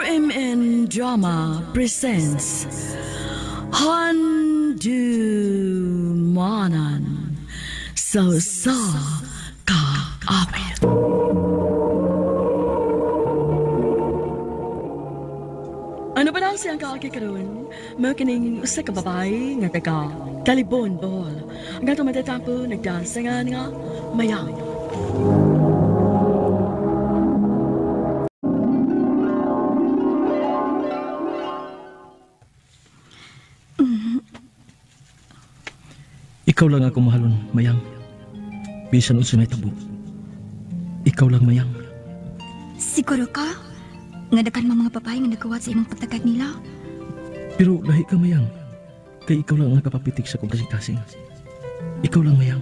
RMN Drama presents Handumanan sa Usa Ka Awit. Ano ba na siyang kaagi karon? Mao kining usa ka babae nga taga Talibon, Bohol. Nga tumatatapo nagdansangan nga Mayang. Ikaw lang ako mahalon, Mayang. Bisan unsa may tabo. Ikaw lang, Mayang. Siguro ka? Nga daghan mga babae nga nagkuwat sa imong pagtagad nila. Pero lahi ka, Mayang. Kay ikaw lang ang nakapapitik sa kong kasing-kasing. Ikaw lang, Mayang.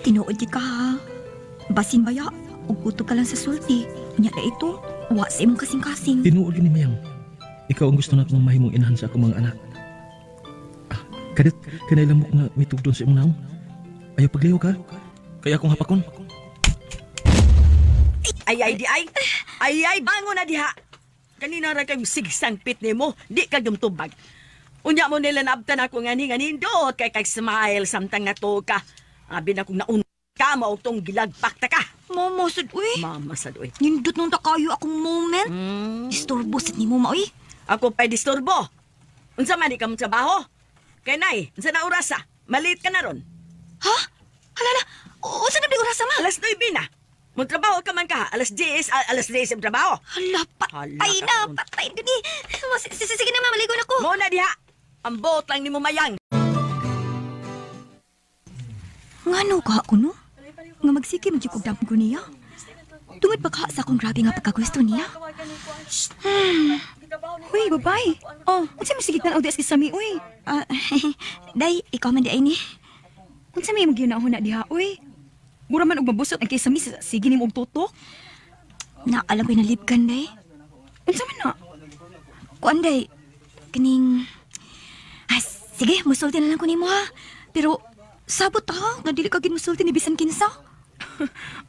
Tinuod gid ka, ha? Basin baya, ug utok ka lang sa sulti. Unya na ito, wa sa imong kasing-kasing. Tinuod gini, Mayang. Ikaw ang gusto na akong mahimong inahan sa akong mga anak. Kadit, kanay lamok nga may tugdon sa imong naong. Ayaw pagliho ka. Kaya akong hapakon. Ay, ay, di ay. Ay, ay, bango na diha. Kanina ra kay sigsangpit nimo, di ka dumtubag. Unya mo nila naabtan ako ngani ngani dot kay kag smile samtang nato ka. Abi na kung naun ka mao tong gilagpak ta ka. Mama sad uy. Mama sad uy. Nindot nung takayo akong moment. Disturbo sad nimo ma uy. Ako pa'y disturbo. Unsa man di ka mo trabaho? Kay nay, unsa na oras ah? Malit ka na ron. Ha? Halala, unsa na di oras ma? Alas 9 na. Magtrabaho ka man ka, alas 10, alas 10 ang trabaho. Hala, patay na, patay gani. Sige na ma, maligo na ko. Mo na diha. Ang buot lang nimo Mayang. Ngano ka ako no? Nga magsige man jud kog damgo niya. Tungod ba ka sa akong grabe nga pagkagusto niya? Uy, babay. Oh, unsa may sige tan-aw di sa mi, uy? Day, ikaw man di ay ni. Unsa may imong gihuna-huna diha, uy? Mura man og mabusot ang kaysa mi sa sige nimo og tutok. Naalam ko'y nalibgan, day. Unsa man na? Kuan, day. Kining... Ay, sige, musulti na lang ko nimo, ha. Pero, sabot ha, nga dili ka gid musulti ni bisan kinsa.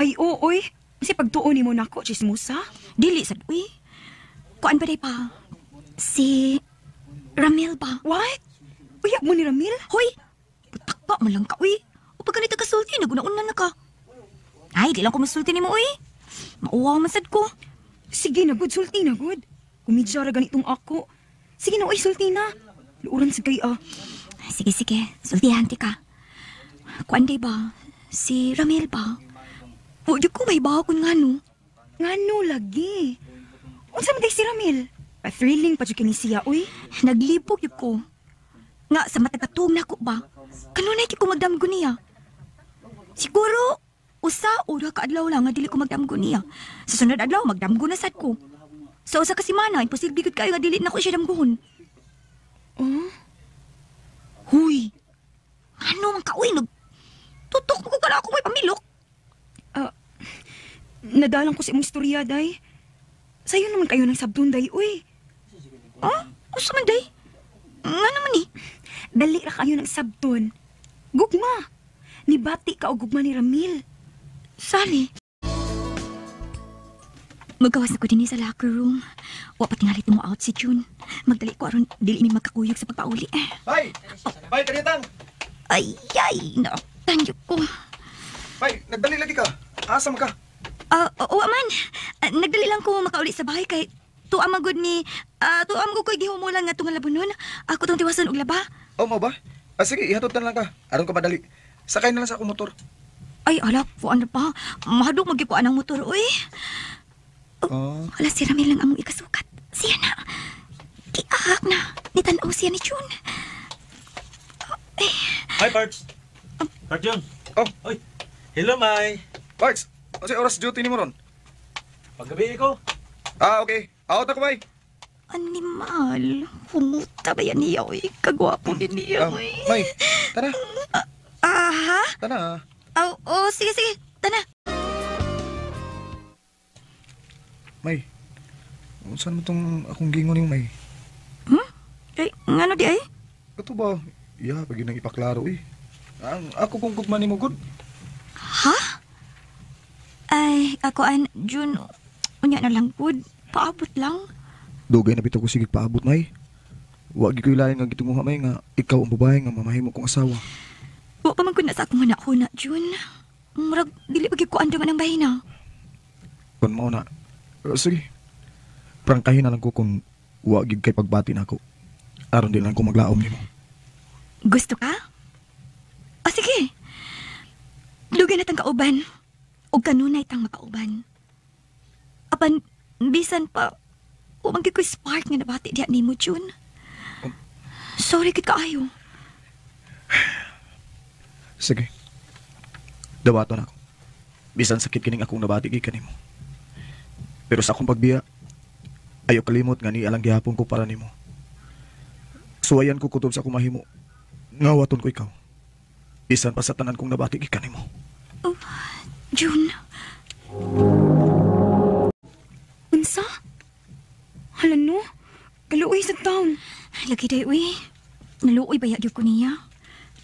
Ay, oo, uy. Kasi pagtuo nimo nako, chismosa. Dili sad, uy. Kuan ba day pa? Si Ramil ba? What? Uyab mo ni Ramil? Hoy! Putak pa, malang ka, uy. O pag ganito kasulti, naguna-una na ka. Ay, di lang ko masulti ni mo, uy. Mauwaw man sad ko. Sige na, good. Sulti na, good. Kumidya ra ganitong ako. Sige na, uy, sulti na. Luuran sa kay, ah. Sige, sige. Sultihan ti ka. Kuan day ba? Si Ramil ba? Huwag ko may bakon nga, no? Nga, no, lagi. Unsa man day si Ramil? Pa-thrilling pa dyan kini siya, uy. Naglibog yun ko. Nga, sa matagkatong na ko ba? Kanunay ko magdamgo niya. Siguro, usa o duha ka adlaw lang nga dili ko magdamgo niya. Sa sunod adlaw, magdamgo na sad ko. Sa usa ka semana, imposible gud kayo nga dili na ko siya damgohon. Oh? Huy! Ano man ka, uy? Tutok mo ko ka na ako may pamilok. Nadalang ko sa imong istorya, day. Sayo naman kayo ng sabdon, day, uy. Ah? Usa man, day? Nga naman eh. Dali ra kayo ng sabdon. Gugma! Nibati ka o gugma ni Ramil. Sali. Magawas na ko din sa locker room. Wa pa tingali mo out si June. Magdali ko aron dili mi magkakuyog sa pagpauli. Bay! Bay, kanitang! Ay, ay! Natanyo ko. Bay, nagdali lagi ka. Asa man ka? Oo man. Nagdali lang ko makauli sa bahay kay tuwa magud ni tuwa magud ko'y gihumulan nga tunga labunon. Ako tong tiwasan og laba. Oh, mo ba? Sige, ihatod na lang ka. Aron ka madali. Sakay na lang sa akong motor. Ay, ala, kuan na pa. Mahadok magikuan ang motor, uy. Oh. Wala si Ramil lang among ikasukat. Siya na. Giahak na. Nitanaw siya ni June. Oh, eh. Hi, Parts. Parts June. Oh. Oy. Hello, May. Parts, ano oras duty ni mo ron? Paggabi ko. Ah, okay. Out ako, May. Animal. Humuta ba yan niya, uy? Kagwapo din niya, uy. May, tara. Ha? Tara. Oh, oh, sige, sige. Tara. May, saan mo tong akong gingon yung May? Hmm? Ay, ngano di ay? Ito ba? Iya, pag yun ang ipaklaro eh. Ang ako kong gugma ni mo, good. Ha? Ay, ako an, June, Unya na lang pud, paabot lang. Dugay na bitaw ko sige paabot, May. Wa gyud ko'y lain nga gitunguha, May, nga ikaw ang babae nga mamahimo kong asawa. Wa pa man ko na sa akong huna-huna, Jun. Murag dili pa gyud ko andaman ang bahina. Kung mao na, sige. Prangkahin na lang ko kung wa gyud kay pagbati nako. Aron di lang ko maglaom nimo. Gusto ka? O sige. Dugay na tang kauban. O kanunay tang makauban. Apan bisan pa, wa man gyud ko'y spark nga nabati diha nimo, Jun. Sorry kit kaayo. Sige. Dawaton ako. Bisan sakit kining akong nabati gikan nimo. Pero sa akong pagbiya, ayaw kalimot nga ni alang gihapon ko para nimo. Suwayan ko kutob sa akong mahimo. Ngawaton ko ikaw. Bisan pa sa tanan kong nabati gikan nimo. Oh, Jun. Unsa? Hala no? Kaluoy sa town. Lagi day, uy. Naluoy ba gyud ko niya?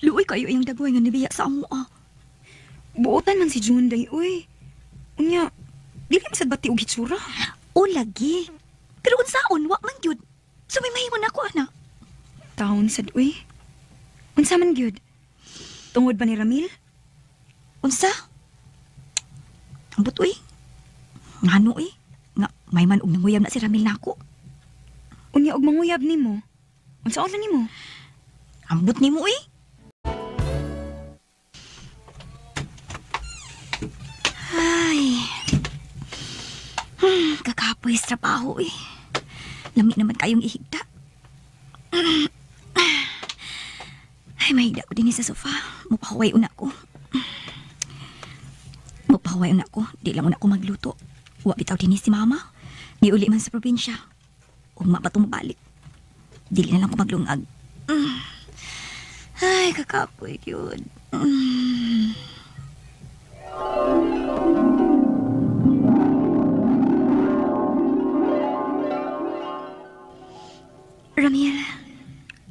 Luoy kayo iyang dagoy nga nibiya sa amo, ah. Buotan man si June day, uy. Unya, dili man sad bati og hitsura. O lagi. Pero unsaon, wa man gyud. So may mahimo na ako, ana. Taon sad, uy. Unsa man gyud? Tungod ba ni Ramil? Unsa? Ambot, uy. Ngano, uy? Nga, may man og nanguyab na si Ramil nako. Unya og manguyab nimo. Unsaon na nimo? Ambot nimo, uy. Ay. Kakapoy sa trabaho, eh. Lami naman kayong ihigda. Ay, mahigda ko din sa sofa. Mupahuway una ko. Mupahuway una ko. Di lang una ko magluto. Wa bitaw din si mama. Niuli man sa probinsya. Ugma pa tumabalik. Dili na lang ko maglungag. Ay, kakapoy yun. Ramil,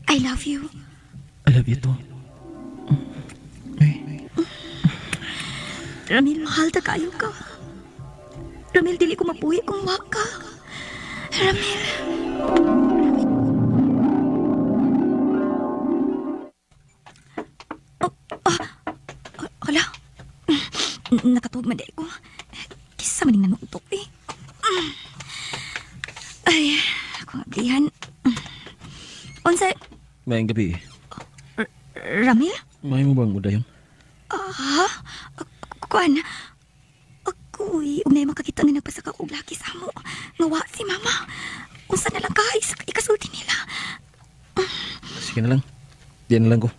I love you. I love you too. Ay. Ramil, mahal ta kayo ka. Ramil, dili ko mapuhi kung wa ka. Ramil. Oh, hala. Nakatuog man dahil ko. Kisa man ning nanutok eh. Ay, ako nga ablihan. Unsa? Maayong gabi. Ramil? May mo bang mudayon? Ha? Kuan? Ako, ugnay makakita nga nagpasaka og laki sa amo. Nga wa si mama. Unsa na lang ka, ikasulti nila. Sige na lang. Diyan na lang ko.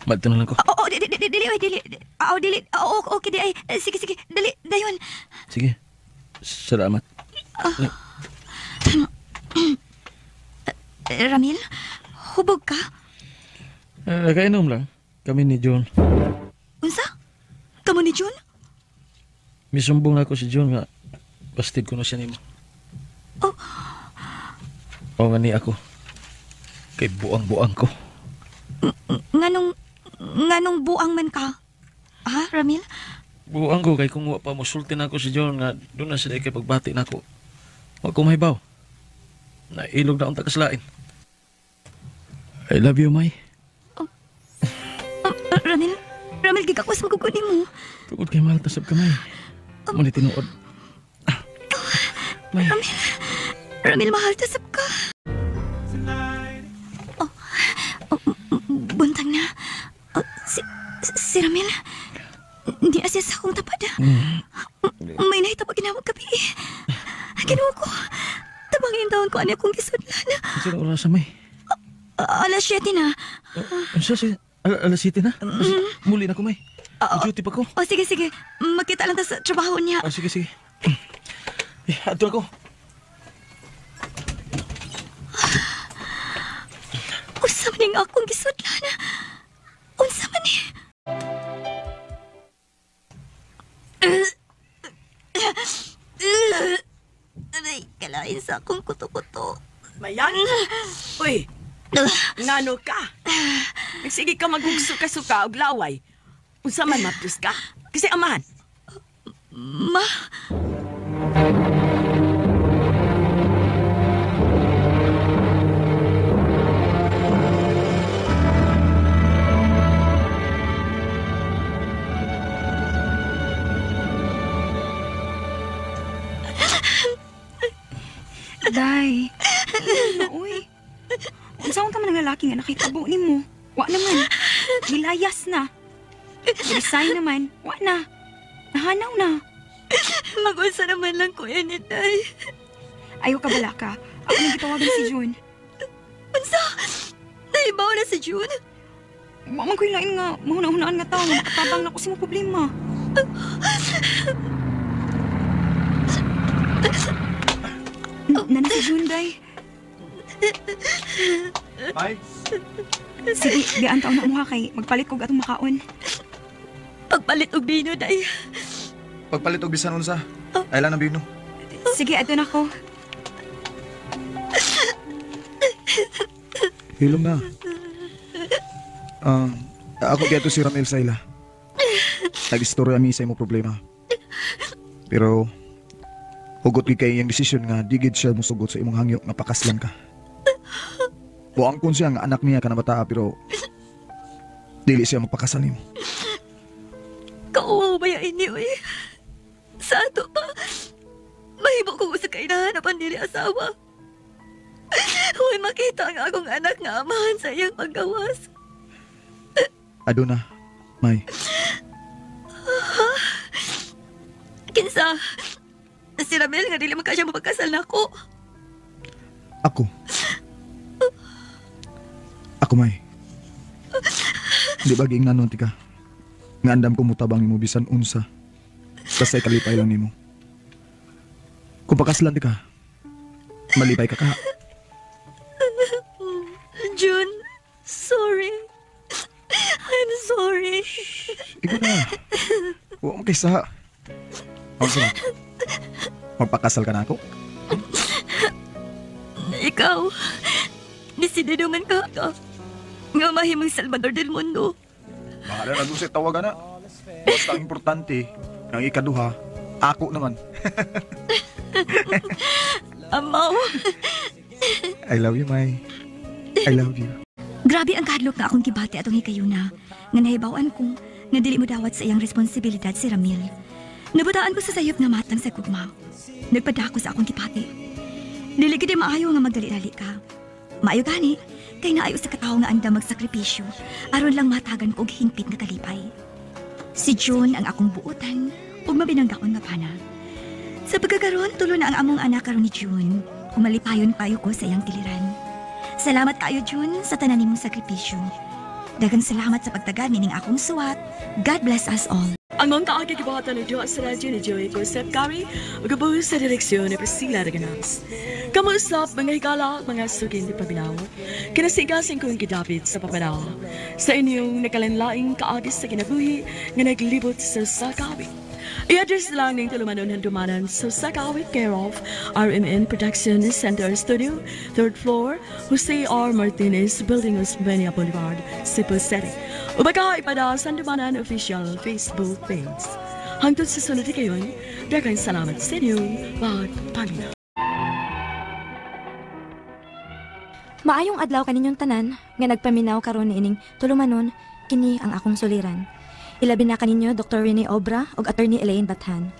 Madto na lang ko. Oo, dili, dili, dili, dili. Oo, dili. Oo, okay, di ay. Sige, sige. Dali, dayon. Sige. Salamat. Ramil, hubog ka? Nakainom lang. Kami ni John. Unsa? Kamo ni John? Misumbong na ako si John nga bastid ko na siya nimo. Oh. O nga ni ako. Kay buang-buang ko. Nganong buang man ka? Ha, Ramil? Buang ko kay kung wa pa mosulti na ako si John nga doon na sila kay pagbati na ako. Wa ko mahibaw. Nailog na akong tagaslain. I love you, May. Oh, Ramil, Ramil, gigakos maguguni mo. Tungod kay mahal tasab ka, May. Muna tinuod. May. Ramil, Ramil, mahal tasab ka. Oh, oh, buntang na. Oh, si Ramil, hindi na siya sa akong tapad. May nahita pa ginawag gabi. Kinuha ko. Tabangin taon ko ano akong gisudlan. Sino oras sa May? Alas 7 na. Unsa si alas 7 na? Muli na ko, May. Duty pa ko. Oh, sige, sige. Magkita lang ta sa trabaho niya. Oh, sige, sige. Eh, adto ako. Unsa man ning akong gisudlan? Unsa man ni? Aray, kalain sa akong kuto-kuto. Mayan? Uy, ngano ka? Nagsige ka magugsuka-suka og laway. Unsa man mapdos ka? Kasi amahan. Ma. Day, na, uy. Unsa unta man ang lalaki nga nakitabo nimo? Wa naman. Nilayas na. Resign naman. Wa na. Nahanaw na. Mag-unsa naman lang ko ini, Day. Ayaw ka bala ka. Ako nang gitawagan si June. Unsa? Naibaw na si June? Wa man ko'y lain nga mahuna-hunaan nga tao nga makatabang na ko sa imong problema. Nana si June, Day. May? Sige, diyan taon na mo ha kay magpalit kog atong makaon. Pagpalit og bino, Day. Pagpalit og bisan unsa. Ay lang ang bino. Sige, ato na ko. Hilom na. Ako kaya to si Ramil sa ila. Nag-istorya mi sa imo problema. Pero hugot gid kay iyang desisyon nga di gid siya musugot sa imong hangyo nga pakaslan ka. Buang kon siya nga anak niya kana bataa pero dili siya magpakasal nimo. Kauwaw ba yung ini, uy? Sa ato pa, mahimo ko sa kainahan apan dili asawa. Uy, makita ang akong anak nga amahan sa iyang paggawas. Aduna, May. Kinsa, si Ramil nga dili man ka siya mapagkasal nako. Ako. Ako, May. Di ba giingnan nun, tika? Nga andam ko mutabang nimo bisan unsa. Basta ikalipay lang nimo. Kung pakaslan tika, malipay ka ka. June, sorry. I'm sorry. Ikaw na. Huwag mo kaysa. Ako sa magpakasal ka na ako? Ikaw, desidido man ka ka. Nga mahimong Salvador del Mundo. Bahala na doon sa tawagan na. Basta ang importante, ang ikaduha, ako naman. Amaw. I love you, May. I love you. Grabe ang kahadlok na akong gibati atong hikayuna. Nga nahibaw-an ko nga dili mo dawat sa iyang responsibilidad si Ramil. Nabutaan ko sa sayop nga matang sa gugma. Nagpadako sa akong gibati. Dili gid maayo nga magdali-dali ka. Maayo gani kay naayo sa katawo nga andam magsakripisyo aron lang matagan ko og hingpit nga kalipay. Si June ang akong buotan ug mabinanggaon nga pana. Sa pagkakaroon, tulo na ang among anak karon ni June. Umalipayon kayo ko sa iyang tiliran. Salamat kayo, June, sa tanan nimong sakripisyo. Daghang salamat sa pagtagal nining akong suwat. God bless us all. Ang mga kaagi gibuhatan ng duha sa radyo ni Joey Joseph Gary ug gabuhi sa direksyon ni Priscilla Reganas. Kamusta mga higala, mga sugin di paminaw. Kinasigasin ko ang gidapit sa papanaw. Sa inyong nakalanlaing kaagi sa kinabuhi nga naglibot sa Sakawit. I-address lang ng Tulumanon Handumanan sa Sakawit, care of RMN Production Center Studio, 3rd floor, Jose R. Martinez, Building Osmeña Boulevard, Cebu City. Ubaka ipada sa Handumanan official Facebook page. Hangtod sa sunod kayon, daghang salamat sa inyong pagpaminaw. Maayong adlaw kaninyong tanan nga nagpaminaw karon niining tulumanon kini ang akong suliran. Ilabi na kaninyo Dr. Rene Obra ug Attorney Elaine Bathan.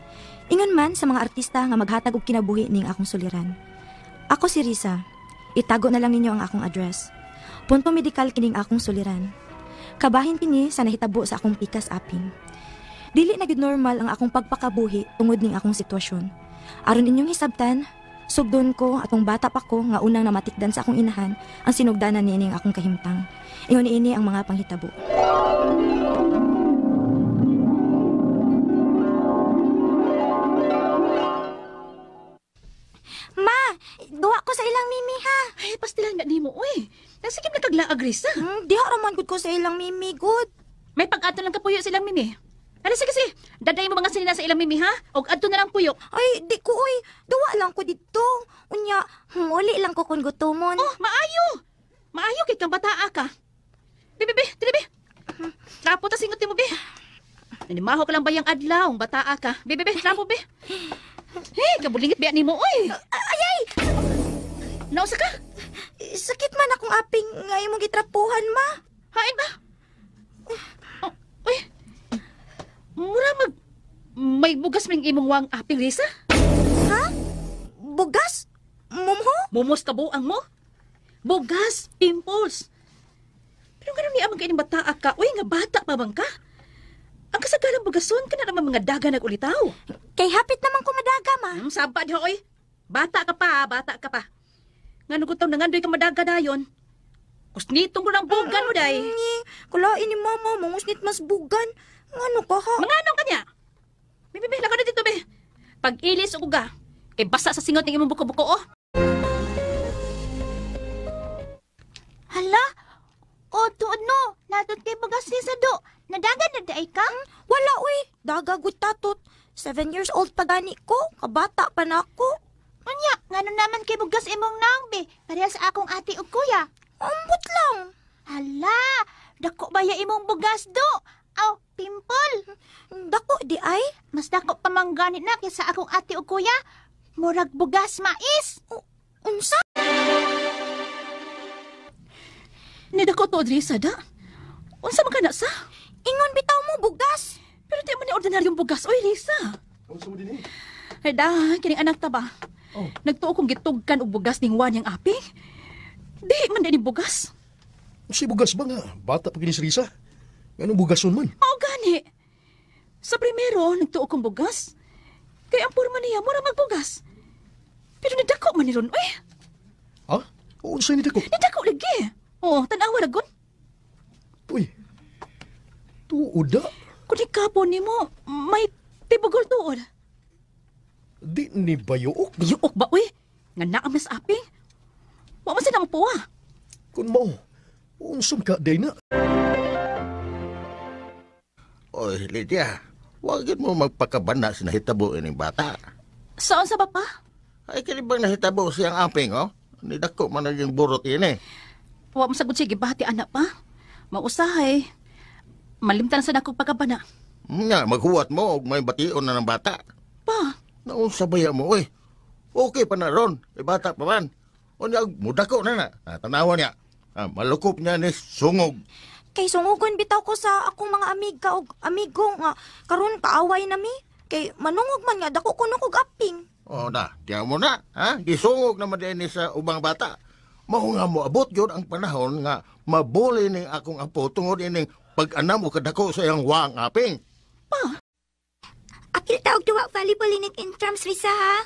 Ingon man sa mga artista nga maghatag og kinabuhi ning akong suliran. Ako si Risa. Itago na lang ninyo ang akong address. Punto medikal kining akong suliran. Kabahin kini sa nahitabo sa akong pikas aping. Dili na gyud normal ang akong pagpakabuhi tungod ning akong sitwasyon. Aron inyong hisabtan, sugdon ko atong bata pa ko nga unang namatikdan sa akong inahan ang sinugdanan niining akong kahimtang. Ingon niini ang mga panghitabo. Ma, duwa ko sa ilang mimi ha. Ay, pastilan nga nimo, uy. Nasikip na kaglaag, Risa. Diha raman gud ko sa ilang mimi, good. May pag-ato lang kapuyo sa ilang mimi. Ano, sige, sige. Daday mo mga sinina sa ilang mimi, ha? Og adto na lang puyo. Ay, di ko, uy. Duwa lang ko dito. Unya, muli lang ko kung gutomon. Oh, maayo. Maayo kay kang bataa ka. Bi, bi, bi, dili, bi. Trapo ta singot mo, bi. Nanimaho ka lang bayang adlaw, bataa ka. Bi, bi, bi, trapo, bi. Hey, kabulingit biya nimo, uy. Ayay! Nausa ka? Sakit man akong aping nga imong gitrapuhan, ma. Hain ba? Oh, uy. Mura mag... May bugas ming imong wang aping, Risa? Ha? Bugas? Mumho? Mumos ka buang mo. Bugas, pimples. Pero ganun niya man kay bata ka. Uy, nga bata pa bang ka? Ang kasagaran bugason ka na naman mga daga nagulitaw. Kay hapit naman ko madaga, ma. Saba diha, oy. Bata ka pa, bata ka pa. Ngano ko taw nangandoy ka madaga dayon. Kusnitong ko ng bugan mo, day. Kulain ni mama, mangusnit mas bugan. Ngano ka ha? Manganong ka niya? Bibi, lakaw na dito, be. Pag-ilis o uga, kay basa sa singot ng imong buko-buko, oh. Hala? O, tuod no. Natot kay bugas ni sa do. Nadaga na daay ka? Wala, uy. Daga gud tatot. 7 years old pa gani ko. Kabata pa na ako. Unya, ngano naman kay bugas imong naong, be. Parehas sa akong ate ug kuya. Ambot lang. Hala, dako ba ya imong bugas do? Aw, pimple. Dako di ay? Mas dako pa man gani na kaysa akong ate ug kuya. Murag bugas mais. Unsa? Ni dako to, Risa, da. Unsa man ka na sa? Ingon bitaw mo bugas. Pero di man ni ordinaryong bugas. Oy, Risa. Unsa mo dinhi? Ay, da, kining anak ta ba? Oh. Nagtuo kong gitugkan og bugas ning Juan yang aping. Di man di ni bugas. Unsay bugas ba nga? Bata pa kini si Risa. Nganong bugason man? Mao gani. Sa primero, nagtuo kong bugas. Kay ang porma niya, mura magbugas. Pero nidako man ni ron, uy. Ha? Unsay ni dako? Nidako lagi. Oo, tan-awa lagon. Uy. Tuod da. Kung ikapo nimo, may tibugol tuod. Di ni bayuok. Bayuok ba, uy? Nga naamas aping. Wa man sila mapuwa. Kun mao, unsam ka day na. Oy, Lydia, wag yun mo magpakabana sa nahitabo ining bata. Saan sa ba pa? Ay, kini bang nahitabo siyang aping, oh? Nidako man naging burot ini. Wa mo sagot siya gibati anak pa. Mausahay. Malimtan sa nakong pagkabana. Nga, maghuwat mo og may bation na ng bata. Pa? Naunsa ba mo, oy? Okay pa na ron, eh, bata pa man. O niya, mudako na na. Ah, tanawa niya. Ah, malukop niya ni sungog. Kay sungugon bitaw ko sa akong mga amiga og amigo nga karon kaaway nami. Kay manungog man nga dako kuno kog aping. O na, tiyan mo na, ha? Gisungog naman din ni sa ubang bata. Mao nga moabot yun ang panahon nga mabuli ning akong apo tungod ining pag-anam o kadako sa iyang wang aping. Pa? Akil taog duwa volleyball inig intrams, Risa, ha?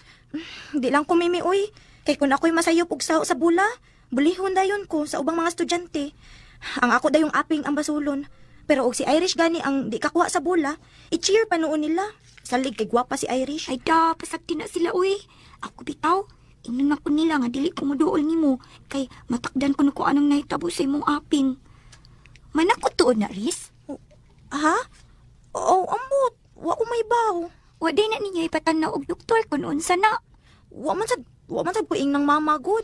Di lang ko mimi, uy. Kay kun ako'y masayop og saho sa bula, bulihon dayon ko sa ubang mga estudyante. Ang ako dayong aping ang basulon. Pero og si Irish gani ang di kakuha sa bula, i-cheer pa noon nila. Salig kay gwapa si Irish. Ay da, pasagti na sila, uy. Ako bitaw, ingnon ako nila nga dili ko moduol nimo kay matakdan ko ko anong nahitabo sa imong aping. Manako tuod na, Riz. Ha? Oo, ambot. Wa ko may baw. Wa day na ninyo ipatanaw og doktor kun unsa na. Wa man sad ko ing ng mama gud.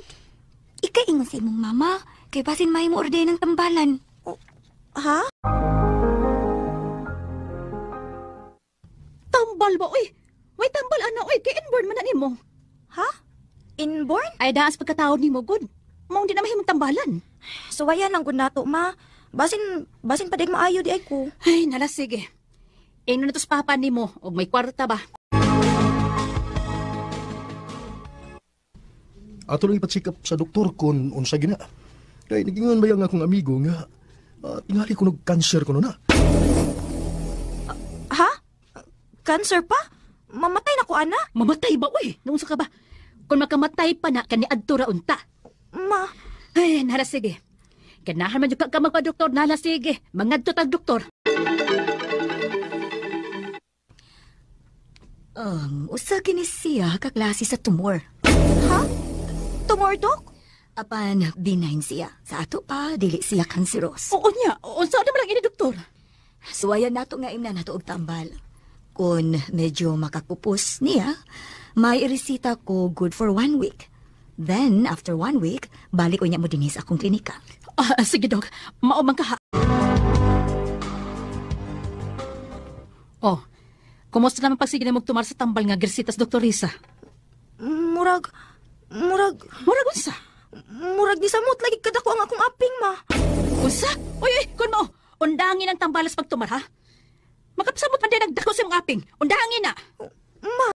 Ikay ingon sa imong mama kay basin mahimo order ng tambalan. Oh, ha? Tambal ba oy? Way tambal ana oy, kay inborn man na nimo. Ha? Inborn? Ay daas pagkataon nimo gud. Mao di na mahimong tambalan. So ayan ang gud nato ma. Basin pa dig maayo di ay ko. Ay nala sige. Ingnon na to sa papa nimo og may kwarta ba. Ato lang ipacheck up sa doktor kung unsa gina. Kay nagingon ba yang akong amigo nga tingali ko nag-cancer kuno na. Ha? Cancer pa? Mamatay na ko ana? Mamatay ba oy? Naunsa ka ba? Kung makamatay pa na kani adto ra unta. Ma. Ay nala sige. Ganahan man jud ka magpa-doktor nala sige. Mangadto tag doktor. Usa kini siya kaklase sa tumor. Ha? Tumor, Dok? Apan benign siya. Sa ato pa dili siya cancerous. Oo niya. Unsa na man lang ini doktor? Suwayan nato nga imna nato og tambal. Kung medyo makakupos niya, may iresita ko good for 1 week. Then after 1 week, balik unya mo dinhi sa akong klinika. Sige, Dok. Mao man ka ha. Oh. Kumusta naman pagsige na magtumar sa tambal nga girsitas, Dr. Risa? Murag unsa? Murag ni samot lagi kadako ang akong aping, ma. Unsa? Uy, uy, kun mo. Undangin ang tambalas pagtumar, ha? Makapasamot man din nagdako sa imong aping. Undangin na. Ma.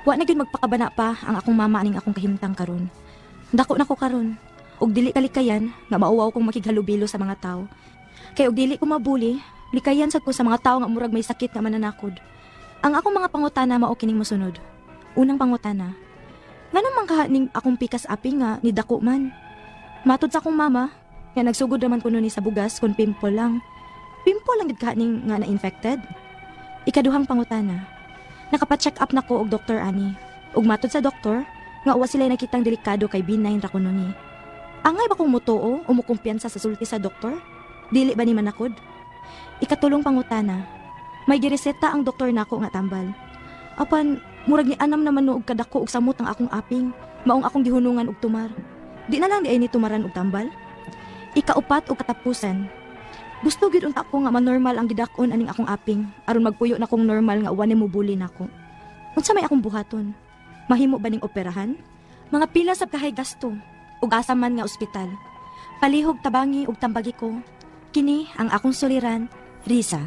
Wa na gyud magpakabana pa ang akong mama aning akong kahimtang karon. Dako na ko karon. Ug dili kalikayan nga mauwaw kong makighalubilo sa mga tawo. Kay og dili ko mabuli, likayan sad ko sa mga tawo nga murag may sakit nga mananakod. Ang akong mga pangutana mao kining mosunod. Unang pangutana. Ngano man kaha ning akong pikas aping nga ni dako man? Matod sa akong mama, nga nagsugod raman kuno ni sa bugas kun pimple lang. Pimple lang gid kaha ning nga na-infected. Ikaduhang pangutana. Nakapa-check up na ko og doktor ani. Ug matod sa doktor, nga wa sila nakitang delikado kay benign ra kuno ni. Angay ba kong mutuo o mukumpiyansa sa sulti sa doktor? Dili ba ni manakod? Ikatulong pangutana. May gireseta ang doktor nako nga tambal. Apan murag ni anam naman no og kadako og samot ang akong aping, maong akong gihunungan og tumar. Di na lang di ay ni tumaran og tambal. Ikaupat og katapusan. Gusto gyud unta ko nga manormal ang gidak-on aning akong aping aron magpuyo na kong normal nga wa ni mobuli nako. Unsa may akong buhaton? Mahimo ba ning operahan? Mga pila sab kahay gasto ug asa man nga ospital. Palihog tabangi ug tambagi ko. Kini ang akong suliran, Risa.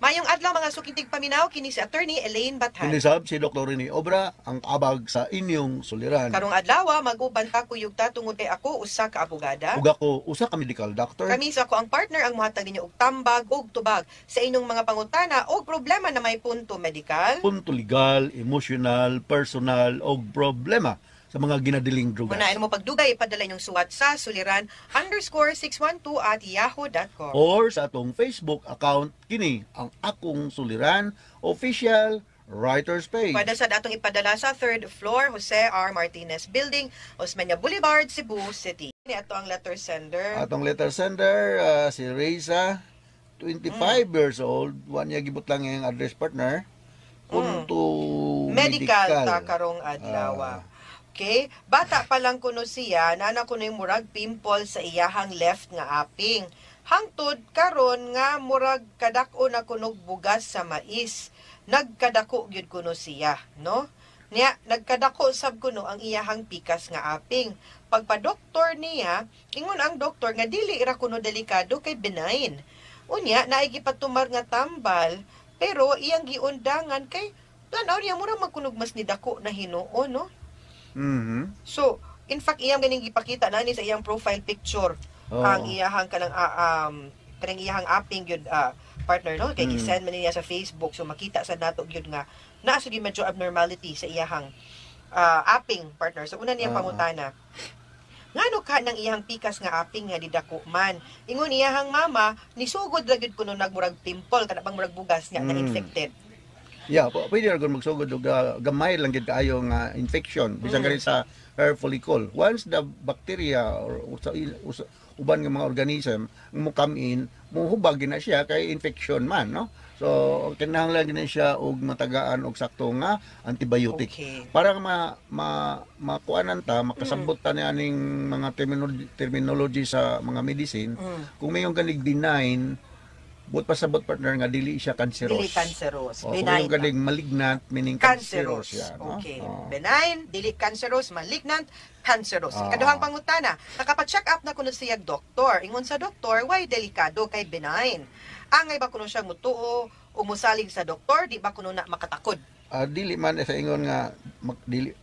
Mayong adlaw mga sukintig paminaw kini si Attorney Elaine Bathan. Kini sab si Dr. Rene Obra ang abag sa inyong suliran. Karong adlaw mag-uban ta kuyog ta tungod kay ako usa ka abogada. Ug ako usa ka medical doctor. Kami sa ako ang partner ang mohatag ninyo og tambag ug tubag sa inyong mga pangutana og problema na may punto medikal, punto legal, emotional, personal og problema sa mga ginadiling drugas. Muna mo pagdugay ipadala inyong suwat sa suliran_612@yahoo.com. Or sa atong Facebook account kini ang Akong Suliran Official Writers Page. Pwede sa atong ipadala sa third floor, Jose R. Martinez Building, Osmeña Boulevard, Cebu City. Ni ato ang letter sender. Atong letter sender si Reza, 25 years old, wa niya gibot lang ang address, partner. Punto medical ta karong adlaw. Okay, bata pa lang kuno siya, nana kuno yung murag pimple sa iyahang left nga aping. Hangtod karon nga murag kadako na kunog bugas sa mais. Nagkadako gyud kuno siya, no? Niya nagkadako sab kuno ang iyahang pikas nga aping. Pagpa-doktor niya, ingon ang doktor nga dili ra kuno delikado kay benign. Unya naay gipatumar nga tambal, pero iyang giundangan kay tan-aw niya murag magkunog mas ni dako na hinuon, no? Mhm. So, in fact, iyang ganing gipakita na ni sa iyang profile picture ang iyahang kanang kanang iyahang aping gyud, partner, no, kay gisend man niya sa Facebook, so makita sa nato gyud nga naa sa gyud medyo abnormality sa iyahang aping, partner. So una niyang pangutana, ngano ka nang iyang pikas nga aping nga didako man? Ingon iyahang mama, nisugod ra gyud kuno nagmurag pimple kana bang murag bugas nga na infected. Yeah, pwede ra gud magsugod og gamay lang gid kaayo nga infection bisan gani sa hair follicle. Once the bacteria or uban nga mga organism mo come in, mohubag gid na siya kay infection man, no? So kinahanglan gid na siya og matagaan og sakto nga antibiotic. Para ma, ma makuanan ta, makasabot ta ni aning mga terminology sa mga medicine, kung mayon ganig benign, but pasabot, partner, nga dili siya cancerous. Dili cancerous. O, kung Benign. yung ganing malignant, meaning cancerous cancerous. siya, no? Okay. Oh. Benign, dili cancerous, malignant, cancerous. Ikaduhang pangutana, nakapa-check up na kuno siya doktor. Ingon sa doktor, why delikado kay benign. Angay ba kuno siya mutuo o musalig sa doktor, di ba kuno na makatakod? Dili man sa ingon nga dili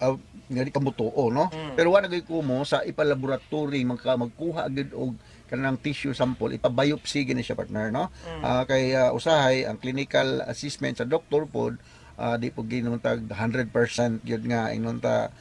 nga di ka mutuo, no? Pero wa na gyud kumo sa ipalaboratory magkuha gyud og kanang tissue sample, ipa-biopsy gini siya, partner, no? Kay usahay ang clinical assessment sa doktor pod, di po ginon tag 100% gyud nga ingon ta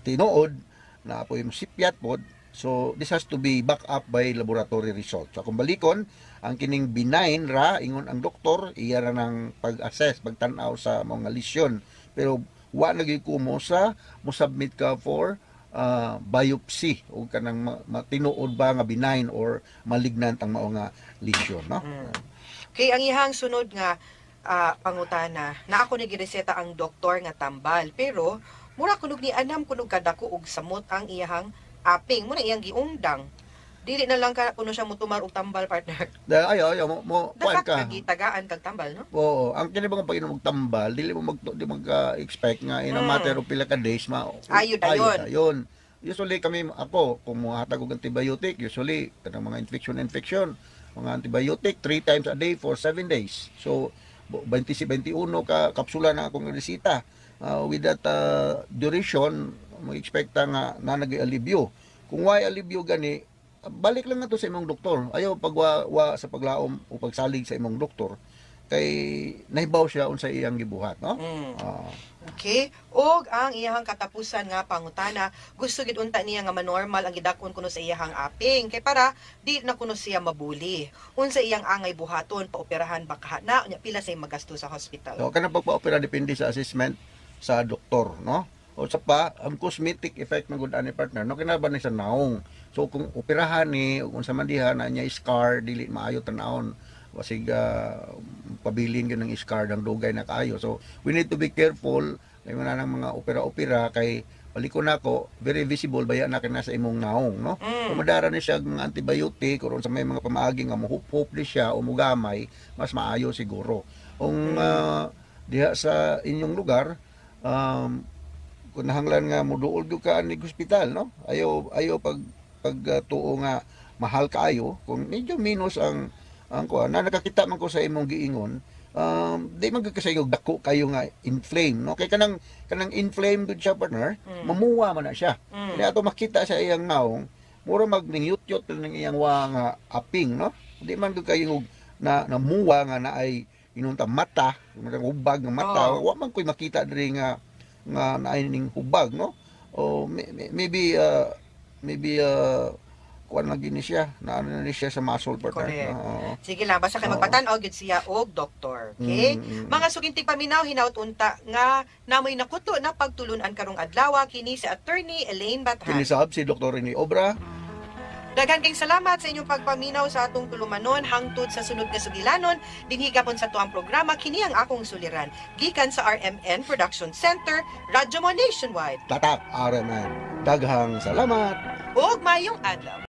tinuod na po yung sipyat pod. So this has to be back up by laboratory results. So kung balikon ang kining benign ra ingon ang doktor, iya ra nang pag-assess, pagtan-aw sa mga lesion, pero wa na gyud kumo sa mo submit ka for biopsy o kanang matinuod ba nga benign or malignant ang mao nga lesion, no? Okay, ang ihang sunod nga pangutana, na ako ni gireseta ang doktor nga tambal, pero mura kunog ni anam kunog kadako og samot ang iyahang aping, muna iyang giundang. Dili na lang ka kuno siya mutumar og tambal, partner. Ayo ayo mo mo The kuan fact ka. nga gitagaan kag tambal, no? Oo, ang kini bang pag-inom og tambal, dili mo mag-expect nga in a matter of pila ka days ma Ayo dayon. Dayon. Usually kami, ako kung mohatag og antibiotic, usually kanang mga infection, mga antibiotic 3 times a day for 7 days. So 20 21 ka kapsula na akong resita. With that duration, mag-expect ta nga na nag-alibyo. Kung way alibyo gani, balik lang nato sa imong doktor. Ayaw pagwa wa sa paglaom o pagsalig sa imong doktor kay nahibaw siya unsa iyang gibuhat, no? Okay? Og ang iyahang katapusan nga pangutana, gusto gid unta niya nga manormal ang gidakon kuno sa iyahang aping kay para di na kuno siya mabuli. Unsa iyang angay buhaton, paoperahan ba kaha na, unya pila say magasto sa hospital? So kanang pagpa-opera depende sa assessment sa doktor, no? O sa pa, ang cosmetic effect man gud ani partner, no, kinaba ni sa naong. So kung operahan ni o kung sa man diha na niya scar, dili maayo tan-awon, basig pabilin gyud ng scar ng dugay na kaayo. So we need to be careful kay mga nang mga opera-opera kay balikon nako, very visible baya na kina sa imong naong, no? Kung madara ni siya og mga antibiotic or sa may mga pamaagi nga mohup-hup ni siya o mugamay, mas maayo siguro. Kung diha sa inyong lugar, kung nahanglan nga moduol gyud ka ani hospital, no? Ayaw ayaw pag pag tuo nga mahal kaayo, kung medyo minus ang kuan na nakakita man ko sa imong giingon, di man gyud kasi dako kayo nga inflame, no? Kay kanang kanang inflame gud siya, partner, mamuwa man na siya. Kaya ato makita sa iyang naong, mura mag ningyut-yut ng iyang wa nga aping, no? Di man gyud kayo na namuwa nga naay inunta mata, mga hubag nga mata. Wa man koy makita diri nga nga naay ning hubag, no? O maybe maybe kuan lang gini siya, na ano na ni siya sa muscle, partner. Correct. Oo. Sige lang, basta kay magpatan-aw gyud siya og doktor. Okay? Mga suginting paminaw, hinaut unta nga namoy nakuto na pagtulunan karong adlaw kini si Attorney Elaine Bathan. Kini sab si Dr. Rene Obra. Daghan kayong salamat sa inyong pagpaminaw sa atong tulumanon hangtod sa sunod nga sugilanon dinhi gapon sa tuang programa, kini ang akong suliran, gikan sa RMN Production Center, Radyo Mo Nationwide. Tatak RMN. Daghang salamat. Ug maayong adlaw.